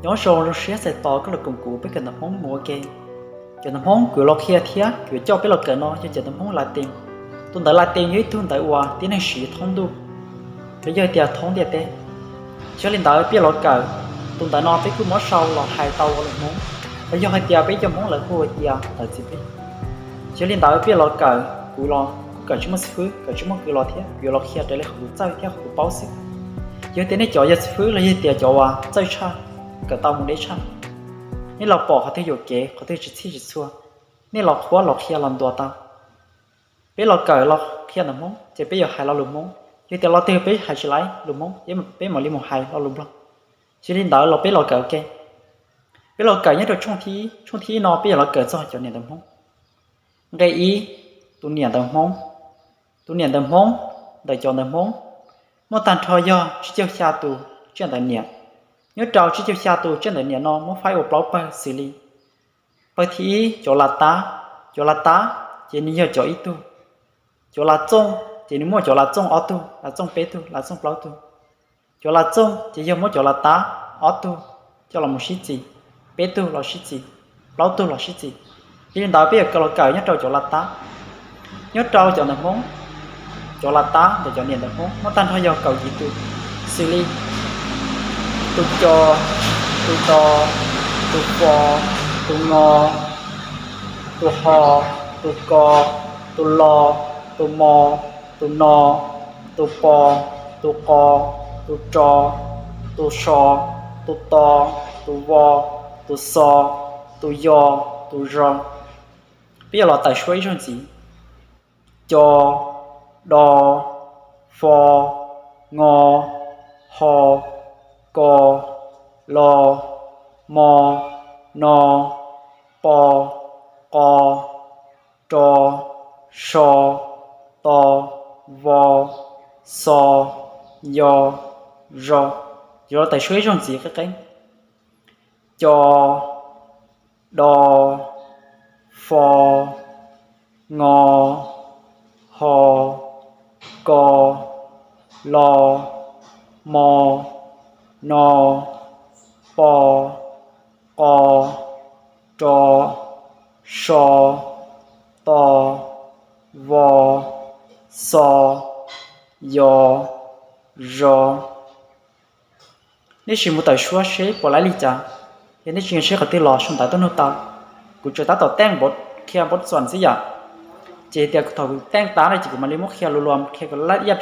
Nyob zoo, zoo siab txais tos koj los koom kuv peb kawm ntawv Hmoob mus ua ke. Cov ntawv Hmoob kuv los qhia thiab kuv coj peb los kawm no yog cov ntawv Hmoob Latin. Tus ntawv Latin yog ib tug ntawv uas tib neeg siv thoob ntuj, los yog hais tias thoob ntiaj teb. Yog li ntawd peb yuav los kawm, tus ntawv no peb kuj muab sau los hais tau ua lus Hmoob, los yog hais tias peb cov Hmoob lawv hu hais tias ntawv txiv plig. Yog li ntawd peb yuav los kawm, kuv los kuv kawm tsis muaj xib fwb, kawm tsis muaj kws los thiab kuv yuav los qhia raws li qhov kuv txawj thiab qhov kuv paub xwb. Yog tias nej cov yog xib fwb los yog tias cov uas txawj tshaj, kawm tau mus deb tshaj, nej los pom qhov twg yuam kev, qhov twg tsis txhij tsis txhua, nej los qhuab los qhia los ntuas tau. Peb los kawm los qhia ntawv Hmoob ces peb yuav hais lo lus Hmoob. Yog tias lo twg peb hais tsis laib lus Hmoob, peb mam li mus hais lo lus Nplog. Yog li ntawd los peb los kawm ua ke. Peb los kawm nyob rau tshooj thib ib. Tshooj thib ib no peb yuav los kawm txog cov niam ntawv Hmoob. Nqe ib, tus niam ntawv Hmoob. Tus niam ntawv Hmoob ntawm cov ntawv Hmoob muaj tag nrho yog tsib caug xya tus tsiaj ntawv niam. Nyob rau tsib caug xya tus tsiaj ntawv niam no muab faib ua plaub pawg xws li: pawg thib ib cov lav tab. Cov lav tab ces nws yog cov ib tug. Cov lav txooj ces nws muaj cov lav txooj ob tug, lav txooj peb tug, lav txooj plaub tug. Cov lav txooj ces yog muab cov lav tab ob tug coj los mus sib txis, peb tug los sib txis, plaub tug los sib txis. Yog li ntawd peb yuav los kawm nyob rau cov lav tab. Nyob rau cov ntawv Hmoob, cov lav tab ntawm cov niam ntawv Hmoob muaj tag nrho yog kaum yim tus, xws li: tus co, tus to, tus fo, tus ngo, tus ho, tus ko, tus lo, tus mo, tus no, tus po, tus qo, tus tso, tus so, tus to, tus vo, tus xo, tus yo, tus zo. Peb yuav los tawm suab ib zaug ntxiv: co, do, fo, ngo, ho, ko, lo, mo, no, po, qo, ro, so, to, vo, xo, yo, zo. Yuav los tawm suab ib zaug ntxiv qeeb qeeb: co, do, fo, ngo, ho, ko, lo, mo, no, po, qo, ro, so, to, vo, xo, yo, zo. Nej sim mus tawm suab seb puas laib li cas. Yog nej tsis nyiam seb qhov twg los sau ntawv tuaj nug tau. Kuv tsuas tab tom teeb qhia npov txuas xwb yom. Ces tias thaum kuv teeb tas no ces kuv mam li muab qhia lus luam qhia kom laj ib yam